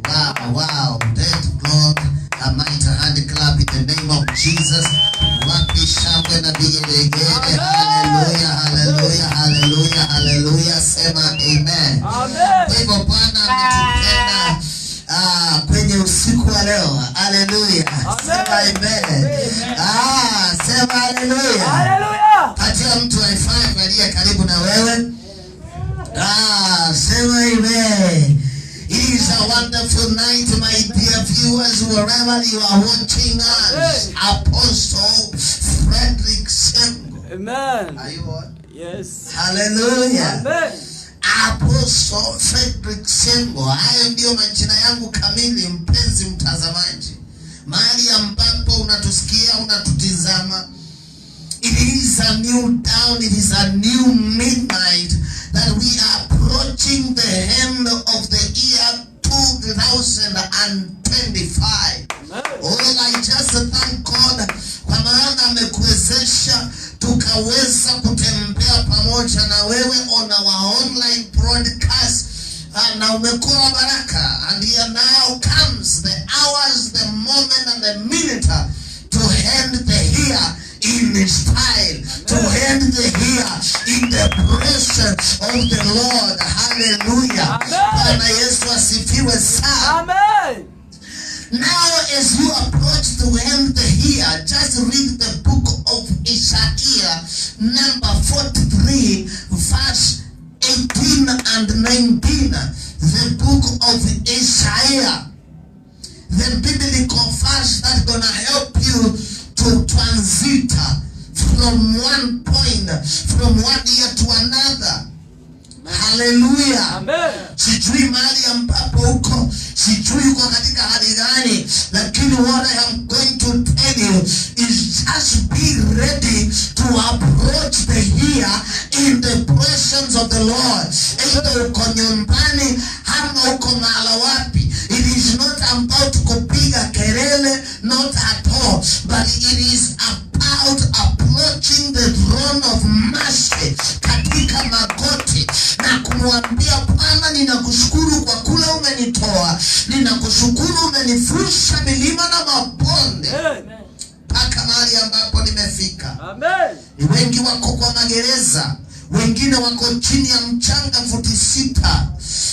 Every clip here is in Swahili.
Wow. Let God a mighty hand clap in the name of Jesus. Wapi shangwe na vigelegele? Haleluya, haleluya, haleluya, haleluya. Sema amen. Amen. Kwa hivyo Bwana ametupenda kwenye usiku wa leo. Haleluya. Sema amen. Sema haleluya. Hallelujah. Patia mtu high five aliye karibu na wewe. Sema amen. It is a wonderful night, my dear viewers, wherever you are watching us. Apostle Frederick Sengo. Amen. Are you on? Yes. Hallelujah. Amen. Apostle Frederick Sengo. Hayo ndiyo majina yangu kamili, mpenzi mtazamaji, mahali ambapo unatusikia, unatutizama. It is a new dawn, it is a new midnight that we are approaching the end of the year 2025. Amen. Oh, I just thank God kwa maana amekuwezesha tukaweza kutembea pamoja na wewe on our online broadcast, na umekuwa baraka. And here now comes the hours, the moment and the minute to end the year in style, to end the year in the presence of the Lord. Hallelujah. Amen. Bwana Yesu asifiwe sana. Amen. Now, as you approach to end the year, just read the book of Isaiah, number 43, verse 18 and 19. The book of Isaiah, the biblical verse that's gonna help you to transit from one point, from one year to another. Hallelujah. Amen. Sijui mahali ambapo uko, sijui uko katika hali gani, lakini what I am going to tell you is just be ready to approach the year in the presence of the Lord. Either uko nyumbani ama uko mahala wapi, it is not about kupiga kelele, not at all, but it is about approaching the throne of mercy katika magoti na kumwambia Bwana, ninakushukuru kwa kule umenitoa, ninakushukuru umenivusha milima na mabonde Amen. mpaka mahali ambapo nimefika. Amen. Ni wengi wako kwa magereza, wengine wako chini ya mchanga futi 6.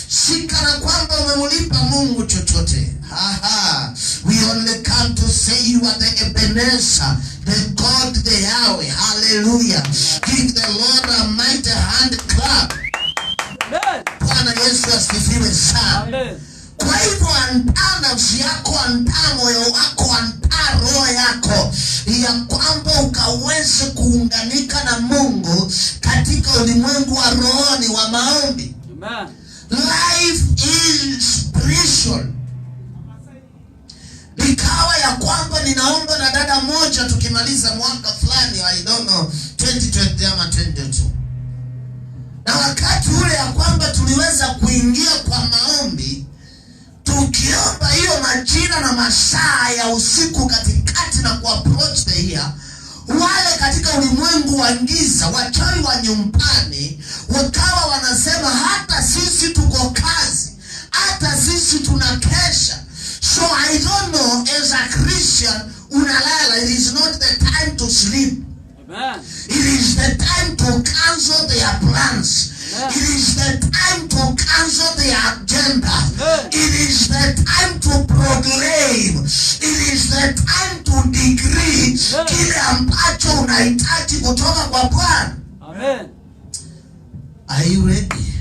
Si kana kwamba umemlipa Mungu chochote. Haha. We only come to say you are the Ebenezer, the God, the Yahweh. Hallelujah. Give the Lord a mighty hand clap. Amen. Bwana Yesu asifiwe sana. Amen. Kwa hivyo andaa nafsi yako, andaa moyo wako, andaa roho yako ya kwamba ukaweze kuunganika na Mungu katika ulimwengu wa rohoni wa maombi. Amen. Life is spiritual. Ikawa ya kwamba ninaomba na dada moja tukimaliza mwaka fulani, I don't know, 2020 ama 2022, na wakati ule ya kwamba tuliweza kuingia kwa maombi tukiomba hiyo majira na masaa ya usiku katikati na kuapproach the year, wale katika ulimwengu wa giza, wachawi wa nyumbani wakawa wanasema, "Hata sisi tuko kazi, hata sisi tunakesha." So I don't know, as a Christian unalala. It is not the time to sleep. Amen. It is the time to cancel their plans. Amen. It is the time to cancel their agenda. Amen. It is the time to proclaim. It is the time to decree Amen. Kile ambacho unahitaji kutoka kwa Bwana. Amen. Are you ready?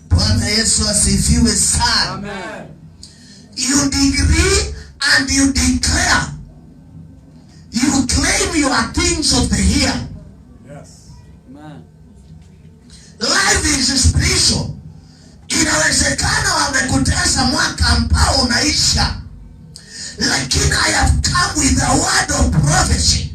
Bwana Yesu asifiwe sana. Amen. You decree and you declare. You claim your things of the year. Amen. Life is spiritual. Inawezekana wamekutesa mwaka ambao unaisha, lakini I have come with a word of prophecy.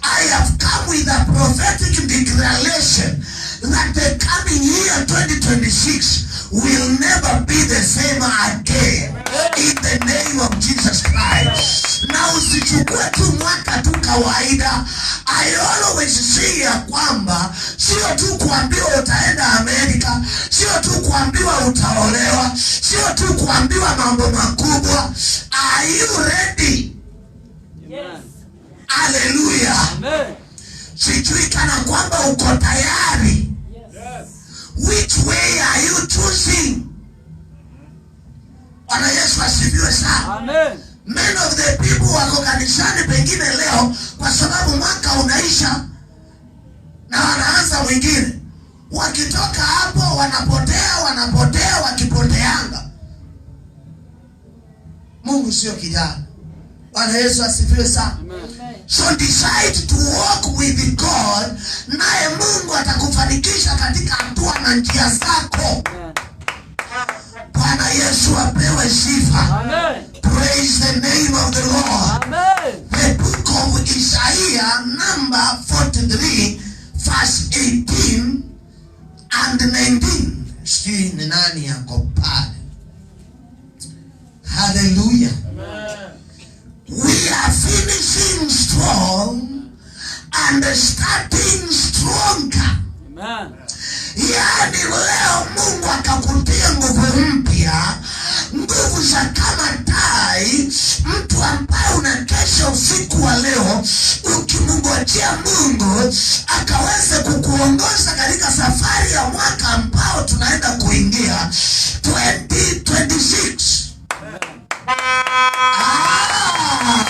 I have come with a prophetic declaration that the coming year 2026 will never be the same again in the name of Jesus Christ. Na usichukue tu mwaka tu. kawaida. I always say ya kwamba sio tu kuambiwa utaenda Amerika, sio tu kuambiwa utaolewa, sio tu kuambiwa mambo makubwa. Are you ready? Amen. Haleluya! Amen. Sijui kana kwamba uko tayari. Yes. Which way are you choosing? Bwana Yesu asifiwe sana. Amen. Many of the people wako kanisani pengine leo kwa sababu mwaka unaisha na wanaanza mwingine. Wakitoka hapo wanapotea, wanapotea, wakipoteanga. Mungu sio kijana. Bwana Yesu asifiwe sana. Amen. So decide to walk with God, naye Mungu atakufanikisha katika hatua na njia zako. Amen. Bwana Yesu apewe sifa. Amen. Praise the name of the Lord. Amen. The book of Isaiah, number 43, verse 18 and 19. Sijui ni nani yako pale. Hallelujah. Amen. We are finishing strong and starting stronger. Amen. Yaani leo Mungu akakutia nguvu mpya, nguvu za kama tai, mtu ambaye unakesha usiku wa leo ukimngojea Mungu akaweze kukuongoza katika safari ya mwaka ambao tunaenda kuingia 2026. Ah,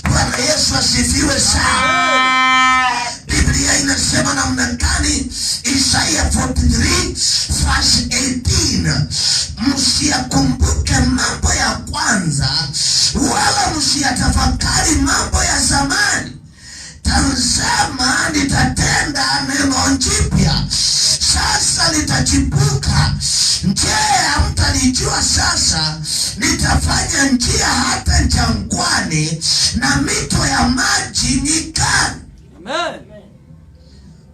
Bwana Yesu asifiwe sana. Biblia inasema namna gani? Isaiah 43 verse 18, msiyakumbuke mambo ya kwanza, wala msiyatafakari mambo ya zamani. Tazama, nitatenda neno jipya, sasa litachipuka. Je, hamtalijua sasa? Nitafanya njia hata jangwani na mito ya maji nyikani. Amen.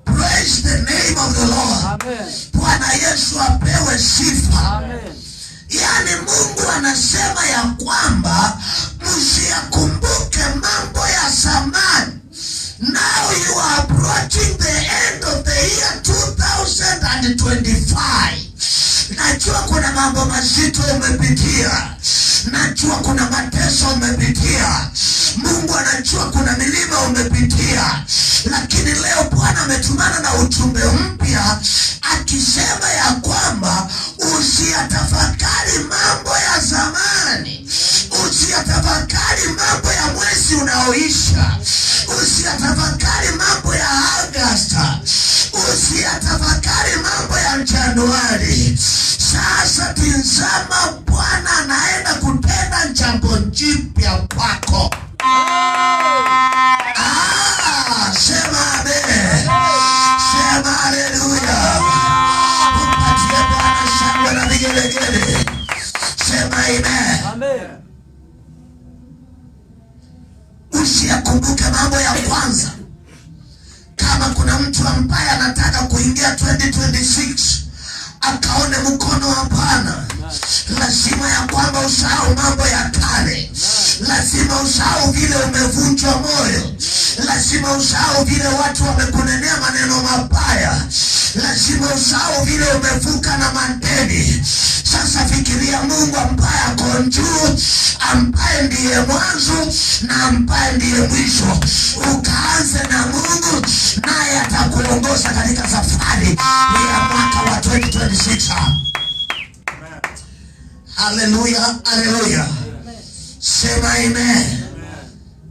Praise the name of the Lord. Amen. Bwana Yesu apewe sifa. Amen. Yaani Mungu anasema ya kwamba msiyakumbuke mambo ya zamani. Now you are approaching the end of the year 2025. Najua kuna mambo mazito umepitia, najua kuna mateso umepitia, Mungu anajua kuna milima umepitia, lakini leo Bwana ametumana na ujumbe mpya akisema ya kwamba usiyatafakari mambo ya zamani, usiyatafakari mambo ya mwezi unaoisha, usiyatafakari mambo ya Agasta, usiyatafakari mambo ya Januari. Sasa tizama, Bwana anaenda kutenda jambo jipya kwako. Ah, sema amen. Sema haleluya. Mpatie Bwana shangwe na vigelegele. Sema amen. Amen. Usiyakumbuke mambo ya kwanza. Kama kuna mtu ambaye anataka kuingia 2026 akaone mkono wa Bwana, lazima ya kwamba usahau mambo ya kale, lazima usahau vile umevunjwa moyo, lazima usahau vile watu wamekunenea maneno mabaya, lazima usahau vile umevuka na madeni. Sasa fikiria Mungu ambaye ako juu, ambaye ndiye mwanzo na ambaye ndiye mwisho. Ukaanze na Mungu, naye atakuongoza katika safari ya mwaka wa 2026. Hallelujah, hallelujah. Sema amen.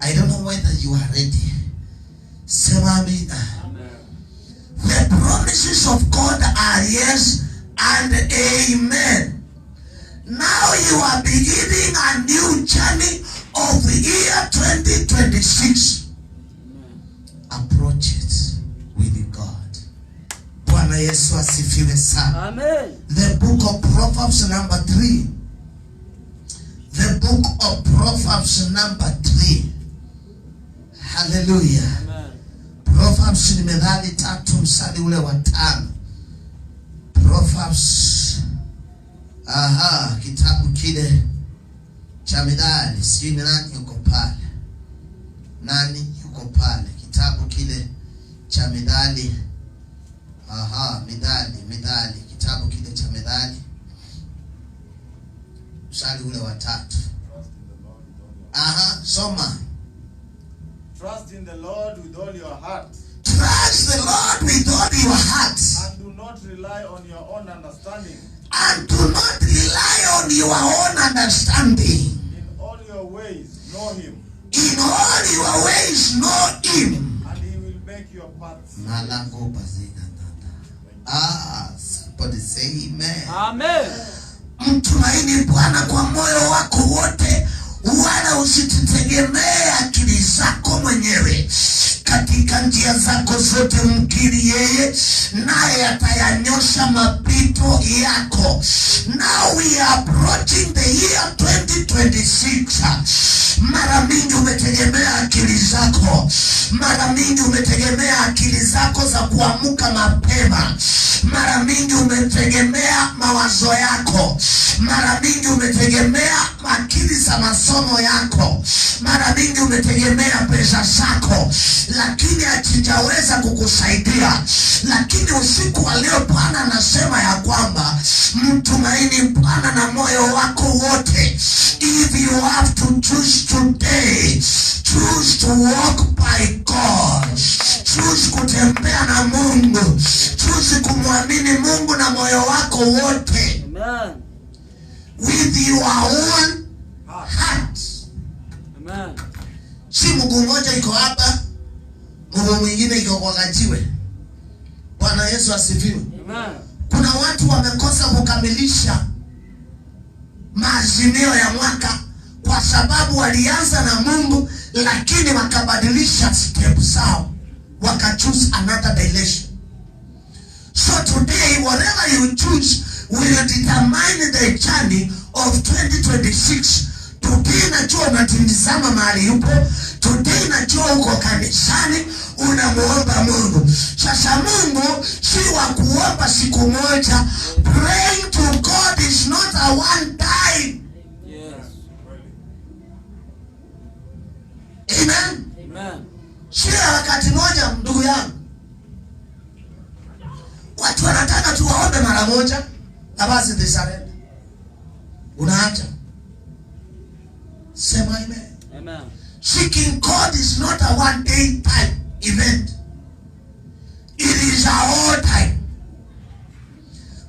I don't know whether you are ready. Sema amina. The promises of God are yes and amen. Now you are beginning a new journey of the year 2026. Approach it with God. Bwana Yesu asifiwe sana. Amen. The book of Proverbs number 3. The book of Proverbs number 3. Hallelujah. Amen. Proverbs ni Methali 3 mstari ule wa 5. Proverbs, aha, kitabu kile cha Methali, sijui ni nani yuko pale. Nani yuko Uko pale kitabu kile cha Mithali. Aha, Mithali, Mithali, kitabu kile cha Mithali, mstari ule wa 3. Trust in the Lord with all your Aha, soma. Trust in the Lord with all your heart, Trust the Lord with all your heart and do not rely on your own understanding. And do not rely on your own understanding. In all your ways, know him, In all your ways know him. And he will make your paths. Malango bazika tata. Ah, somebody say amen. Amen. Mtumaini Bwana kwa moyo wako wote, wala usitegemee akili zako mwenyewe. Katika njia zako zote mkiri yeye, naye atayanyosha mapito yako. Now we are approaching the year 2026. Mara mingi umetegemea akili zako, mara mingi umetegemea akili zako za kuamka mapema, mara mingi umetegemea mawazo yako, mara mingi umetegemea akili za masomo yako, mara mingi umetegemea pesa zako, lakini hakijaweza kukusaidia. Lakini usiku wa leo Bwana anasema ya kwamba mtumaini Bwana na moyo wako wote. If you have to choose today, choose to walk by God. Choose kutembea na Mungu. Choose kumwamini Mungu na moyo wako wote. Amen. With your whole Heart. Heart. Amen. Si mguu mmoja iko hapa, mguu mwingine iko kwa kajiwe. Bwana Yesu asifiwe. Amen. Kuna watu wamekosa kukamilisha maazimio ya mwaka kwa sababu walianza na Mungu, lakini wakabadilisha step zao, waka choose another direction. So today, whatever you choose will determine the journey of 2026. Today najua unatizama mahali yupo. Today najua uko kanisani unamuomba Mungu. Sasa Mungu si wa kuomba siku moja. Praying to God is not a one time. Yes. Really. Amen. Amen. Sio ya wakati moja, ndugu yangu. Watu wanataka tu waombe mara moja na basi they surrender. Unaacha. Sema amen. Amen. Seeking God is not a one day time event. It is a all time.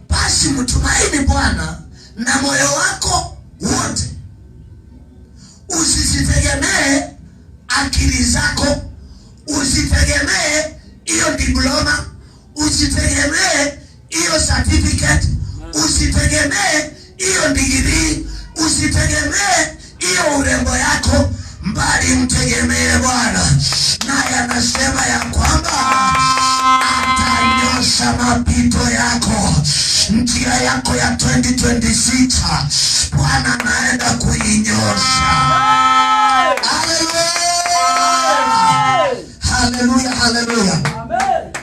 Basi mtumaini Bwana na moyo wako wote, usizitegemee akili zako, usitegemee hiyo diploma, usitegemee hiyo certificate, usitegemee hiyo digrii, usitegemee hiyo urembo yako, bali mtegemee Bwana, naye anasema ya kwamba atanyosha mapito yako. Njia yako ya 2026 Bwana anaenda kuinyosha. Haleluya, haleluya, haleluya. Amen.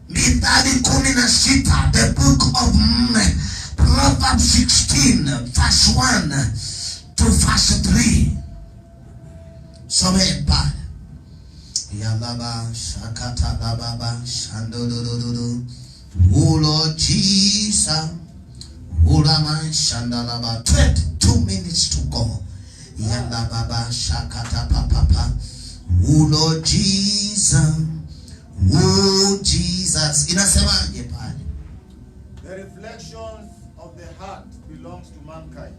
Mithali 16, the book of Proverbs 16, verse 1 to verse 3. Some pale. Yalaba shakata bababa shandodododo. Oh Lord Jesus. Ulaman shandalaba. 22 minutes to go. Yalababa shakata papapa. Oh Lord Jesus. Oh Jesus. Inasemaje pale? The reflections of the heart belongs to mankind,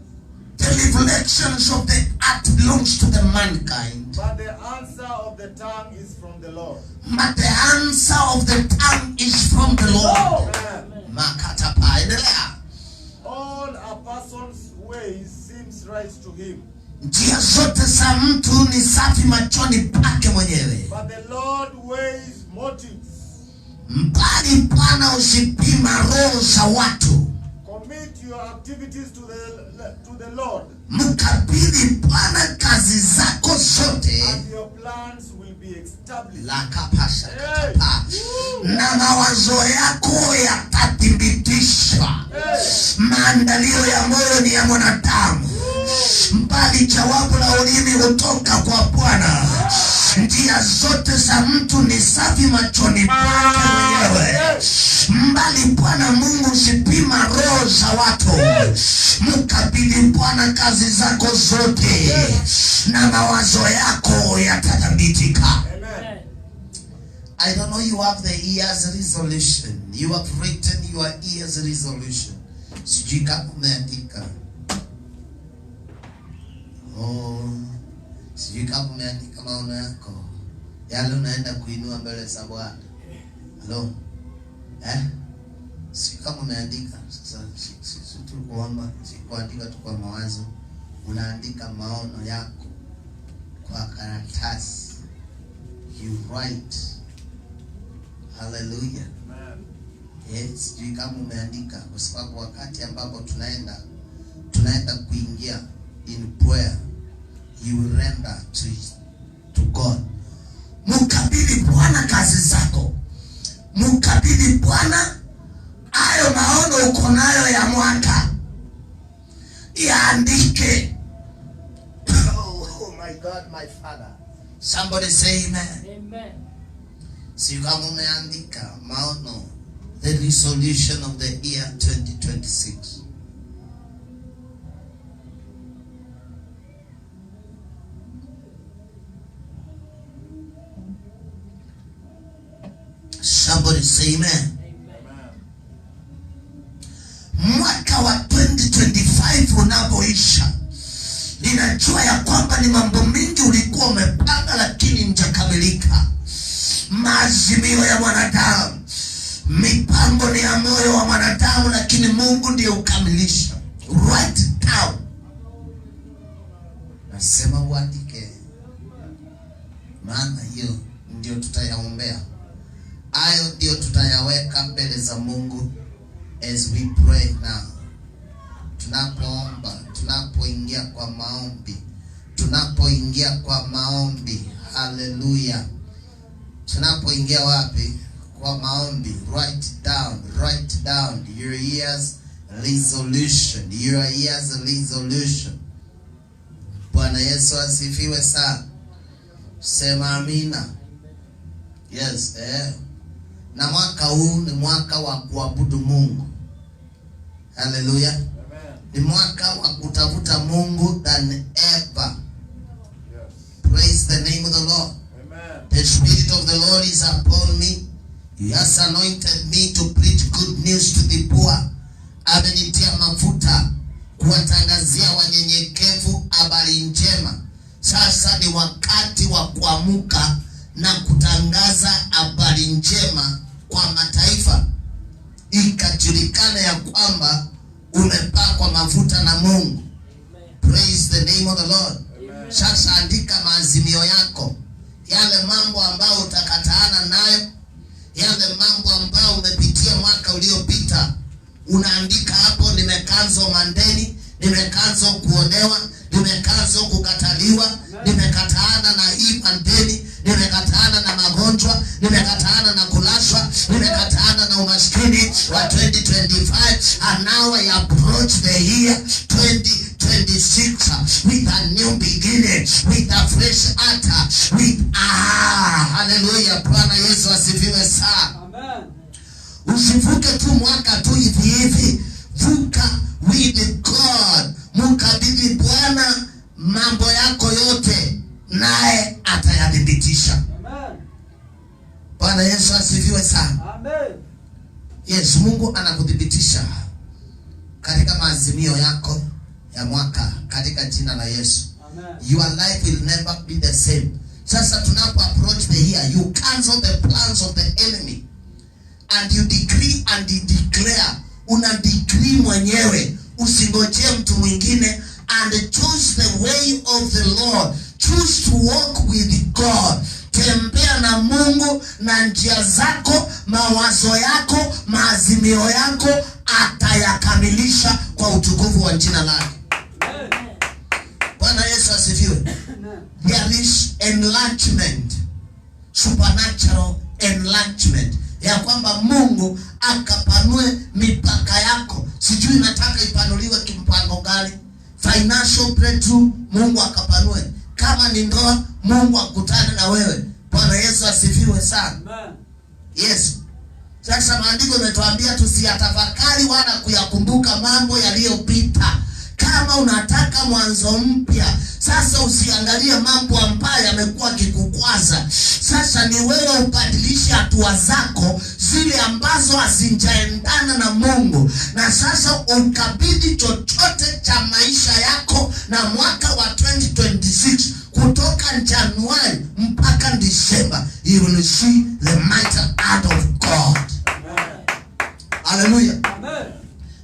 The reflections of the heart belongs to the mankind. But the answer of the tongue is from the Lord. But the answer of the tongue is from the Lord. Amen. Makatapa. Endelea. All a person's ways seems right to him, Njia zote za mtu ni safi machoni pake mwenyewe, but the Lord weighs motives. Bali Bwana huzipima roho za watu. Commit your activities to the Lord, Mkabidhi Bwana kazi zako zote, and your plans will be established. Lakapasha katapa, na mawazo yako yatathibitishwa. Hey. Maandalio ya moyo ni ya mwanadamu, bali Bali jawabu la ulimi hutoka kwa Bwana. Njia zote za mtu ni safi machoni pake mwenyewe, mbali Bwana Mungu huzipima roho za watu. Mkabidhi Bwana kazi zako zote, na mawazo yako yatathabitika. Amen. I don't know, you have the year's resolution. You have written your year's resolution. Sijui kama umeandika. Oh, sijui kama umeandika maono yako yale unaenda kuinua mbele za Bwana. Hello? Eh? Sijui kama umeandika. Sasa si tu kuomba, si kuandika tu kwa mawazo. Unaandika maono yako kwa karatasi. You write. Hallelujah. Amen. Sijui kama umeandika, kwa sababu wakati ambapo tunaenda kuingia in prayer, you will render to God. Mkabidhi Bwana kazi zako, mkabidhi Bwana hayo maono uko nayo ya mwaka, yaandike. Oh my God, my Father. Somebody say amen. Amen. Si kama umeandika maono, the resolution of the year 2026. Somebody say amen. Amen. Amen. Mwaka wa 2025 unapoisha, ninajua ya kwamba ni mambo mingi ulikuwa umepanga lakini njakamilika. Maazimio ya mwanadamu, mipango ni ya moyo wa mwanadamu, lakini Mungu ndiye ukamilisha. Write down. Nasema uandike, maana hiyo ndio tutayaombea, hayo ndio tutayaweka mbele za Mungu as we pray now. Tunapoomba, tunapoingia kwa maombi, tunapoingia kwa maombi, haleluya. Tunapoingia wapi? Kwa maombi. Write down your year's resolution, your year's resolution. Bwana Yesu asifiwe sana. Sema amina. Yes, eh. Na mwaka huu ni mwaka wa kuabudu Mungu. Haleluya. Amen. Ni mwaka wa kutafuta Mungu than ever. Yes. Praise the name of the Lord. Amen. The Spirit of the Lord is upon me. He has anointed me to preach good news to the poor. Amenitia mafuta kuwatangazia wanyenyekevu habari njema. Sasa ni wakati wa kuamuka na kutangaza habari njema kwa mataifa, ikajulikana ya kwamba umepakwa mafuta na Mungu. Praise the name of the Lord. Amen. Sasa andika maazimio yako, yale mambo ambayo utakataana nayo, yale mambo ambayo umepitia mwaka uliopita. Unaandika hapo, nimekanzo mandeni, nimekanzo kuonewa, nimekanzo kukataliwa, nimekataana na hii mandeni, nimekataana na magonjwa, nimekataana na kulashwa, nimekataana na umaskini wa 2025, and now I approach the year 2026 with a new beginning, with a fresh heart, with hallelujah. Bwana Yesu asifiwe sana. Amen. Usivuke tu mwaka tu hivi hivi, vuka with God. Mkabidhi Bwana mambo yako yote, naye atayathibitisha. Amen. Bwana Yesu asifiwe sana. Amen. Yes, Mungu anakuthibitisha katika maazimio yako ya mwaka katika jina la Yesu. Amen. Your life will never be the same. Sasa tunapo approach the year, you cancel the plans of the enemy and you decree and you declare. Una decree mwenyewe, usingojee mtu mwingine, and choose the way of the Lord. Choose to walk with God. Tembea na Mungu na njia zako, mawazo yako, maazimio yako atayakamilisha kwa utukufu wa jina lake. Amen. Bwana Yesu asifiwe. Amen. There is enlargement, supernatural enlargement, ya kwamba Mungu akapanue mipaka yako. Sijui nataka ipanuliwe kimpango gani? financial breakthrough, Mungu akapanue. Kama ni ndoa, Mungu akutane na wewe. Bwana Yesu asifiwe sana. Amen. Yesu. Sasa maandiko imetuambia tusiyatafakari wala kuyakumbuka mambo yaliyopita. Kama unataka mwanzo mpya, sasa usiangalie mambo ambayo yamekuwa kikukwaza. Sasa ni wewe ubadilishe hatua zako zile ambazo hazijaendana na Mungu, na sasa ukabidhi chochote cha maisha yako na mwaka wa 2026 kutoka Januari mpaka Disemba, you will see the mighty hand of God. Amen. Hallelujah. Amen.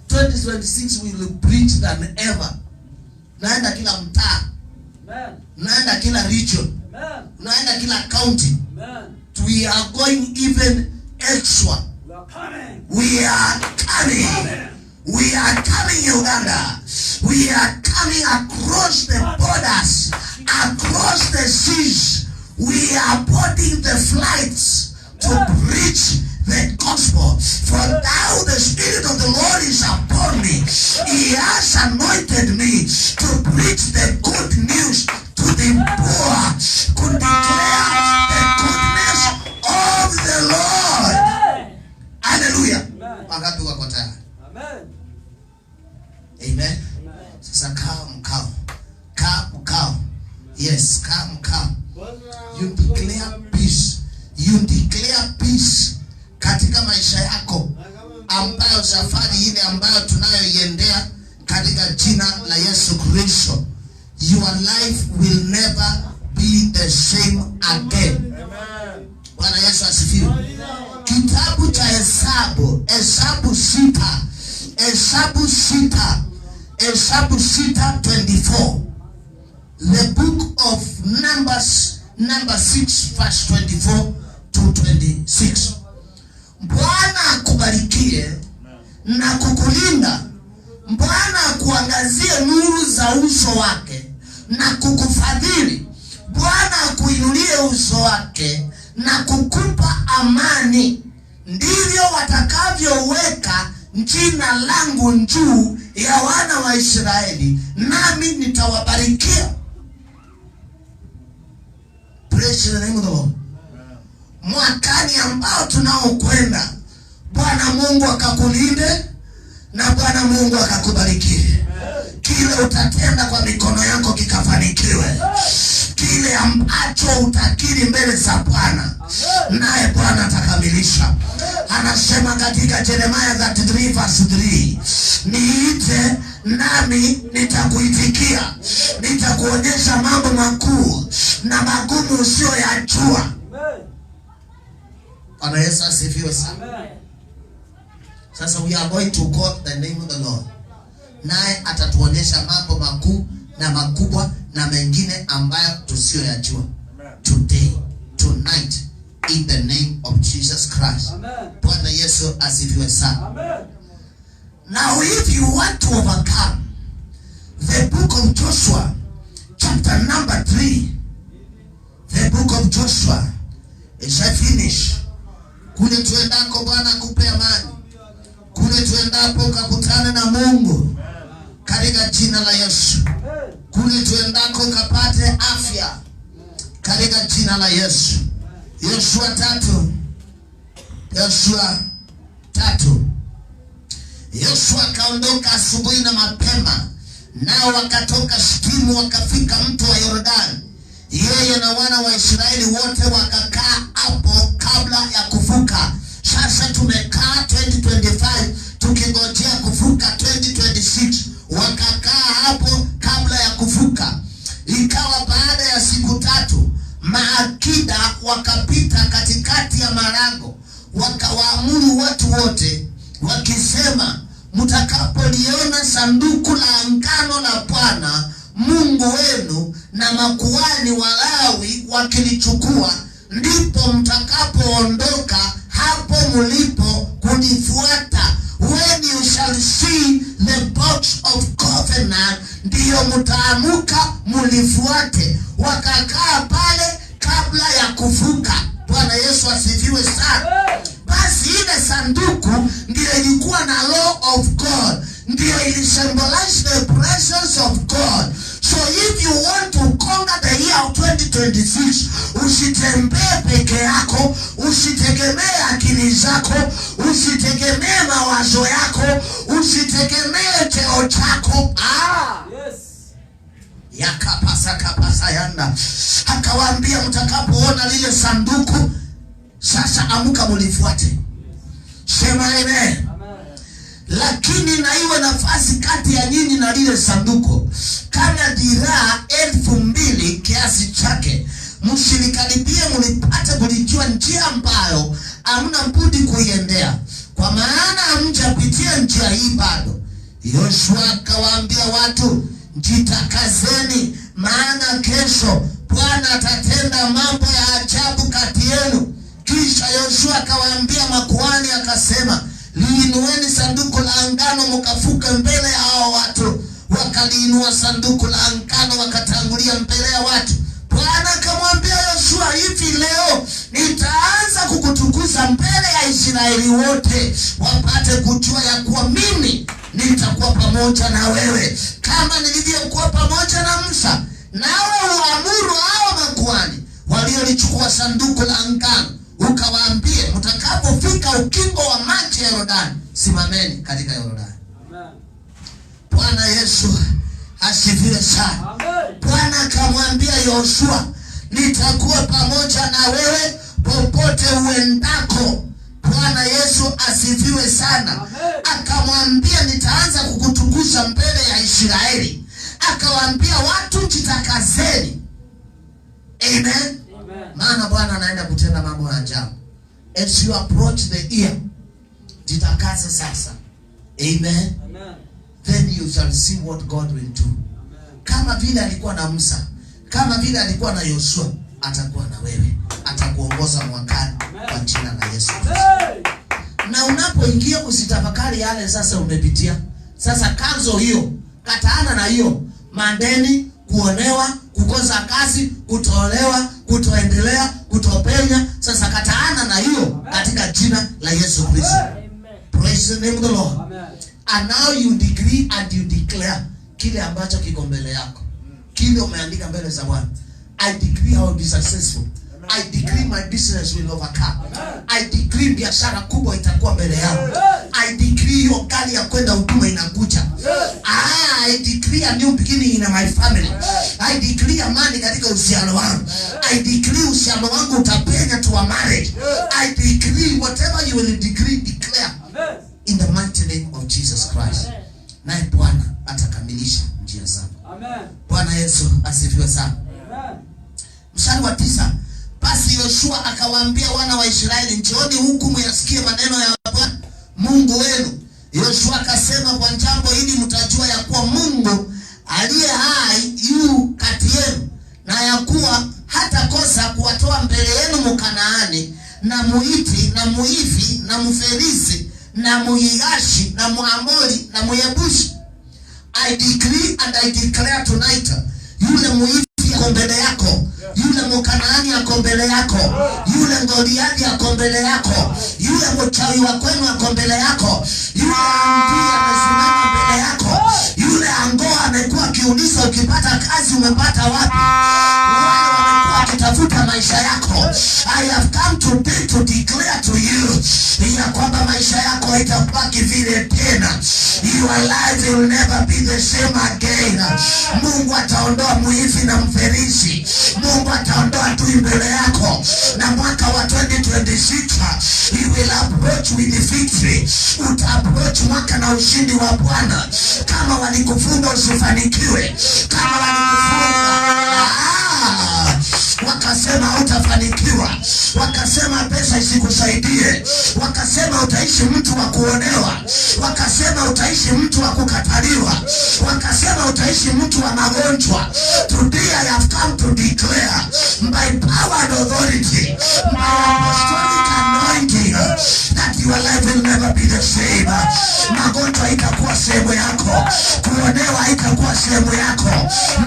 2026 we will preach than ever. Naenda kila mtaa, Amen. naenda kila region, Amen. naenda kila county. Amen. We are going even extra. We are coming. We are coming. We are coming, Uganda. We are coming across the borders, across the seas. We are boarding the flights to preach the gospel. For now the Spirit of the Lord is upon me. He has anointed me to preach the good news to the poor, to declare the goodness of the Lord. Amen. Hallelujah. Amen. Wangapi wako tayari? Amen. Amen. Amen. Sasa kaa mkao, kaa mkao. Yes, kaa mkao. You declare peace. You declare peace katika maisha yako ambayo safari ile ambayo tunayoiendea katika jina la Yesu Kristo. Your life will never be the same again. Amen. Bwana Yesu asifiwe. Kitabu cha Hesabu, Hesabu 6, Hesabu 6, Hesabu 6:24. The book of Numbers, number 6, verse 24 to 26. Bwana akubarikie na kukulinda. Bwana akuangazie nuru za uso wake na kukufadhili. Bwana akuinulie uso wake na kukupa amani. Ndivyo watakavyoweka jina langu juu ya wana wa Israeli, nami nitawabarikia. Praise the name of the Lord. Mwakani ambao tunaokwenda, Bwana Mungu akakulinde na Bwana Mungu akakubarikie. Kile utatenda kwa mikono yako kikafanikiwe, kile ambacho utakiri mbele za Bwana, naye Bwana atakamilisha. Anasema katika Jeremiah 33 verse 3, niite nami nitakuitikia, nitakuonyesha mambo makuu na magumu usiyoyajua. Amen. Bwana Yesu asifiwe sana. Amen. Sasa we are going to call the name of the Lord, naye atatuonyesha mambo makuu na makubwa na mengine ambayo tusiyoyajua. Amen. Today, tonight, in the name of Jesus Christ. Amen. Bwana Yesu asifiwe sana. Amen. Now if you want to overcome, the book of Joshua, chapter number 3, the book of Joshua is I finish. Kule tuendako Bwana akupe amani, kule tuendapo ukakutane na Mungu katika jina la Yesu. Amen. Kule tuendako ukapate afya katika jina la Yesu. Yoshua 3, Yoshua 3. Yoshua akaondoka asubuhi na mapema, nao wakatoka Shitimu wakafika mto wa Yordani. Yeye na wana wa Israeli wote wakakaa hapo kabla ya kuvuka. Sasa tumekaa 2025 tukingojea kuvuka 2026. Wakakaa hapo kabla ya kuvuka. Ikawa baada ya siku 3, maakida wakapita katikati ya malango, wakawaamuru watu wote wakisema, mtakapoliona sanduku la agano la Bwana Mungu wenu na makuhani Walawi wakilichukua, ndipo mtakapoondoka hapo mlipo kunifuata. When you shall see the box of covenant, ndiyo mtaamuka mulifuate. Wakakaa pale kabla ya kuvuka. Bwana Yesu asifiwe sana. Basi ile sanduku ndiyo ilikuwa na law of God, Ndiyo ilisymbolize the presence of God. So if you want to conquer the year of 2026, usitembee peke yako, usitegemee akili zako, usitegemee mawazo yako, usitegemee cheo chako. Ah! Yes. Yakapasa kapasa yanda. Akawaambia, mtakapoona lile sanduku sasa amuka mulifuate. Sema amen. Amen. Lakini na iwe nafasi kati ya nyinyi na lile sanduku kama dhiraa 2000 kiasi chake, msilikaribie mlipate kulijua njia ambayo hamna budi kuiendea, kwa maana hamjapitia njia hii bado. Yoshua akawaambia watu, jitakazeni, maana kesho Bwana atatenda mambo ya ajabu kati yenu. Kisha Yoshua akawaambia makuhani akasema, liinueni sanduku la agano mkafuke mbele ya hao watu. Wakaliinua sanduku la agano wakatangulia mbele ya watu. Bwana akamwambia Yoshua, hivi leo nitaanza kukutukuza mbele ya Israeli wote, wapate kujua ya kuwa mimi nitakuwa pamoja na wewe kama nilivyokuwa pamoja na Musa. Nawe uamuru hao makuhani waliolichukua sanduku la agano, ukawaambie, mtakapofika ukingo wa maji ya Yordani, simameni katika Yordani. Amen. Bwana Yesu asifiwe sana. Amen. Bwana akamwambia Yoshua, nitakuwa pamoja na wewe popote uendako. Bwana Yesu asifiwe sana. Amen. Akamwambia, nitaanza kukutukuza mbele ya Israeli. Akawaambia watu, jitakazeni. Amen. Amen. Maana Bwana anaenda kutenda mambo ya ajabu. As you approach the year, jitakaze sasa. Amen. Amen. Then you shall see what God will do. Amen. Kama vile alikuwa na Musa, kama vile alikuwa na Yoshua, atakuwa na wewe, atakuongoza mwakani kwa jina la Yesu Kristo. Amen. Na unapoingia usitafakari yale sasa umepitia. Sasa kanzo hiyo, kataana na hiyo mandeni, kuonewa, kukosa kazi, kutolewa, kutoendelea, kutopenya. Sasa kataana na hiyo katika jina la Yesu Kristo. Praise the name of the Lord. Amen. And now you decree and you declare kile ambacho kiko mbele yako, kile umeandika mbele za Bwana. I decree I will be successful. I decree my business will overcome. I decree biashara kubwa itakuwa mbele yangu. I decree hiyo gari ya kwenda huduma inakuja. I decree a new beginning in my family. I decree amani katika uhusiano wangu. I decree uhusiano wangu utapenya to a marriage. I decree whatever you will decree, declare Amen. in the mighty name of Jesus Christ. Naye Bwana atakamilisha njia zako. Amen. Bwana Yesu asifiwe sana. Amen. Mstari wa 9, basi Yoshua akawaambia wana wa Israeli, njooni huku muyasikie maneno ya Bwana Mungu wenu. Yoshua akasema, kwa jambo hili mtajua ya kuwa Mungu aliye hai yu kati yenu, na ya kuwa hatakosa kuwatoa mbele yenu Mkanaani na Muhiti na Muhivi na Mferizi na Muigashi na Muamori na Muyebusi. I decree and I declare tonight, yule Muhivi ako mbele yako, yule Mkanaani ako mbele yako, yule Goliathi ako mbele yako, yule mchawi wa kwenu ako mbele yako, yule adui amesimama mbele yako, yule angoa amekuwa akiuliza ukipata kazi umepata wapi, wale wamekuwa wakitafuta maisha yako. I have come today to declare to you ya kwamba maisha yako haitabaki vile tena. Your life will never be the same again. Mungu ataondoa Muhivi na Mferizi. Mungu ataondoa adui mbele yako, na mwaka wa 2026 you will approach with victory. Uta approach mwaka na ushindi wa Bwana. Kama walikufunga usifanikiwe, kama walikufunga wakasema hutafanikiwa, wakasema pesa isikusaidie, wakasema utaishi mtu wa kuonewa, wakasema utaishi mtu wa kukataliwa, wakasema utaishi mtu wa magonjwa. Today I have come to declare by power and authority, by apostolic anointing, that your life will never be the same. Magonjwa haitakuwa sehemu yako, kuonewa haitakuwa sehemu yako,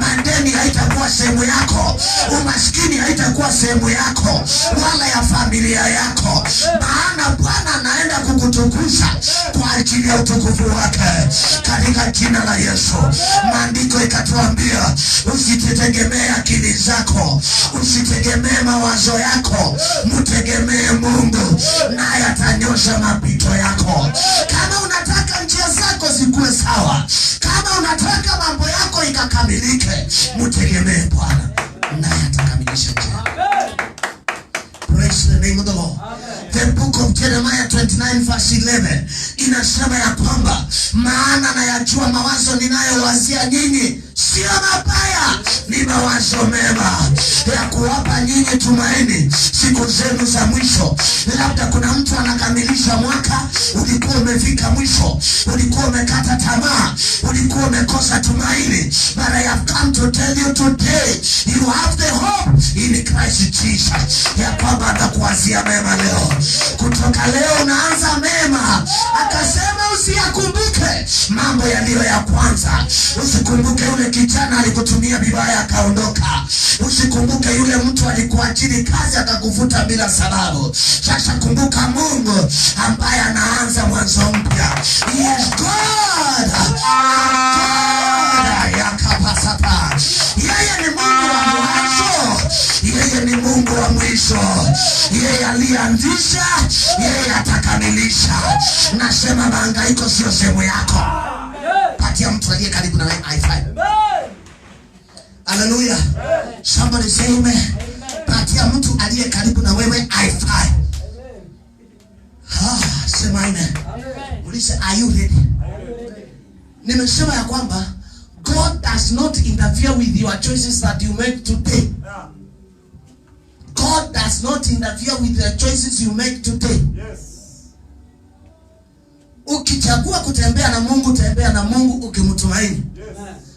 madeni haitakuwa sehemu yako, umaskini haitakuwa sehemu yako wala ya familia yako, maana Bwana anaenda kukutukuza kwa kwa ajili ya utukufu wake, katika jina la Yesu. Maandiko ikatuambia usitegemee akili zako, usitegemee mawazo yako, mtegemee Mungu naye atanyosha mapito yako. Kama unataka njia zako zikuwe sawa, kama unataka mambo yako ikakamilike, mtegemee Bwana naye atakamilisha njia. Praise the name of the Lord. The book of Jeremiah 29 verse 11 inasema ya kwamba maana nayajua mawazo ninayowazia nyinyi sio mabaya, ni mawazo mema ya kuwapa nyinyi tumaini siku zenu za mwisho. Labda kuna mtu anakamilisha mwaka, ulikuwa umefika mwisho, ulikuwa umekata tamaa, ulikuwa umekosa tumaini, but I have come to tell you today you have the hope in Christ Jesus, ya kwamba atakuwazia mema leo. Kutoka leo unaanza mema. Akasema usiyakumbuke mambo yaliyo ya kwanza, usikumbuke yule kijana alikutumia vibaya akaondoka, usikumbuke yule mtu alikuajiri kazi akakufuta bila sababu. Sasa kumbuka Mungu ambaye anaanza mwanzo mpya. He is God. God yakapasata. Yeye ni Mungu wa mwanzo, yeye ni Mungu wa mwisho. Yeye alianzisha, yeye atakamilisha. Nasema mahangaiko sio sehemu yako. Patia mtu aliye karibu na wewe high five. Haleluya. Somebody say amen. Patia mtu aliye karibu na wewe high five. Ah, sema amen. Ulize, are you ready? Nimesema ya kwamba God does not interfere with your choices that you make today. God does not interfere with the choices you make today. Ukichagua kutembea na Mungu, tembea na Mungu ukimtumaini.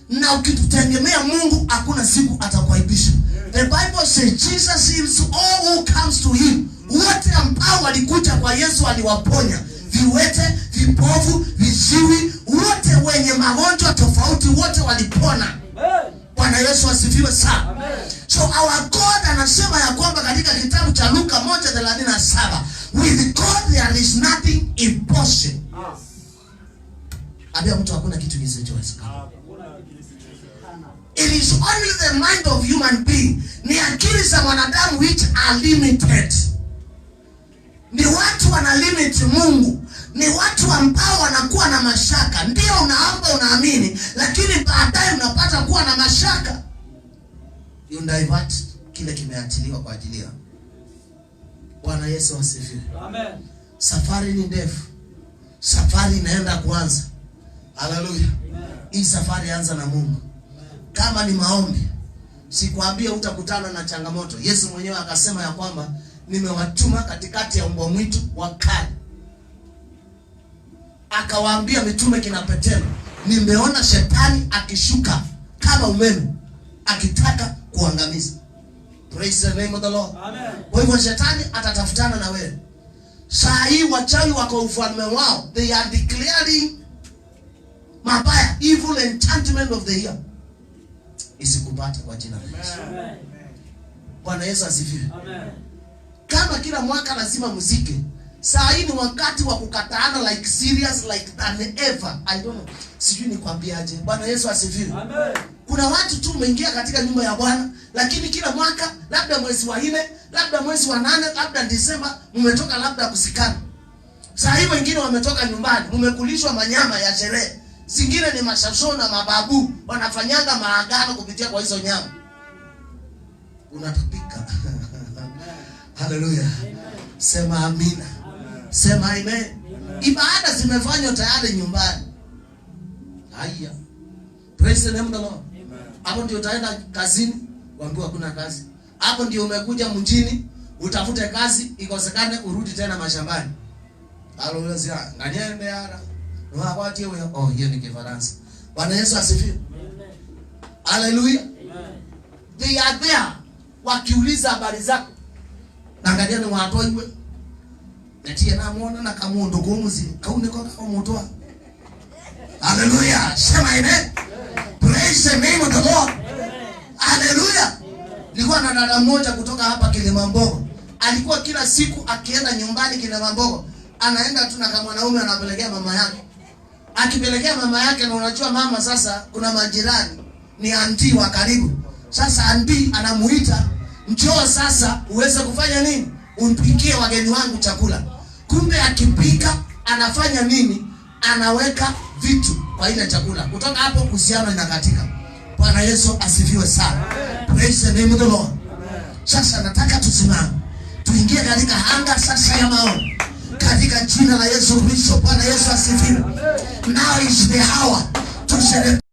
Na ukitutegemea Mungu, hakuna siku atakuaibisha. The Bible says Jesus heals all who comes to him. Wote ambao walikuja kwa Yesu aliwaponya. Viwete, vipofu, viziwi, wote wenye magonjwa tofauti, wote walipona. Bwana Yesu asifiwe sana. So our God anasema ya kwamba katika kitabu cha Luka 1:37, with God there is nothing impossible. Ambia mtu hakuna kitu kisichowezekana. It is only the mind of human being. Ni akili za mwanadamu which are limited. Ni watu wana limit Mungu. Ni watu ambao wanakuwa na mashaka. Ndio unaomba unaamini, lakini baadaye unapata kuwa na mashaka. You divert kile kimeachiliwa kwa ajili yao. Bwana Yesu asifiwe. Amen. Safari ni ndefu. Safari inaenda kuanza. Haleluya. Hii safari anza na Mungu. Kama ni maombi, sikwambie utakutana na changamoto. Yesu mwenyewe akasema ya kwamba nimewatuma katikati ya mbwa mwitu wakali. Akawaambia mitume kina Petero, nimeona shetani akishuka kama umeme akitaka kuangamiza. Praise the name of the Lord. Amen. Kwa hivyo shetani atatafutana na wewe. Saa hii wachawi wako ufalme wao, they are declaring mabaya, evil enchantment of the year. Isikupate kwa jina la Yesu. Amen. Bwana Yesu asifiwe. Amen. Kama kila mwaka lazima muziki, saa hii ni wakati wa kukataana like serious like than ever. I don't know, sijui nikwambiaje. Bwana Yesu asifiwe. Amen. Kuna watu tu umeingia katika nyumba ya Bwana, lakini kila mwaka labda mwezi wa 4, labda mwezi wa 8, labda Disemba mmetoka labda kusikana. Saa hii wengine wametoka nyumbani, mmekulishwa manyama ya sherehe. Zingine ni mashasho na mababu wanafanyanga maagano kupitia kwa hizo nyama. Unatapika. Haleluya. Sema amina. Sema amen. Ibada zimefanywa tayari nyumbani. Haya. Praise the name of the Lord. Hapo ndio utaenda kazini, waambiwa hakuna kazi. Hapo ndio umekuja mjini, utafute kazi, ikosekane, urudi tena mashambani. Haleluya. Nganyende ara. Wakati wewe, oh, hiyo ni Kifaransa. Bwana Yesu asifiwe. Haleluya. They are there wakiuliza habari zako. Angalia ni watoiwe. Netie namuona na kamundu kumuzi. Kaune kwa kamutoa. Haleluya. Sema amen. Praise the name of the Lord. Haleluya. Nilikuwa na dada mmoja kutoka hapa Kilimambogo. Alikuwa kila siku akienda nyumbani Kilimambogo, Anaenda tu na kama mwanaume anapelekea mama yake. Akipelekea mama yake, na unajua mama sasa, kuna majirani ni auntie wa karibu. Sasa auntie anamuita, "Njoo sasa uweze kufanya nini? Umpikie wageni wangu chakula." Kumbe akipika anafanya nini? Anaweka vitu kwa ile chakula. Kutoka hapo uhusiano inakatika. Bwana Yesu asifiwe sana. Praise the name of the Lord. Sasa nataka tusimame, tuingie katika anga sasa ya maombi katika jina la Yesu Kristo. Bwana Yesu asifiwe. Now is the hour to celebrate.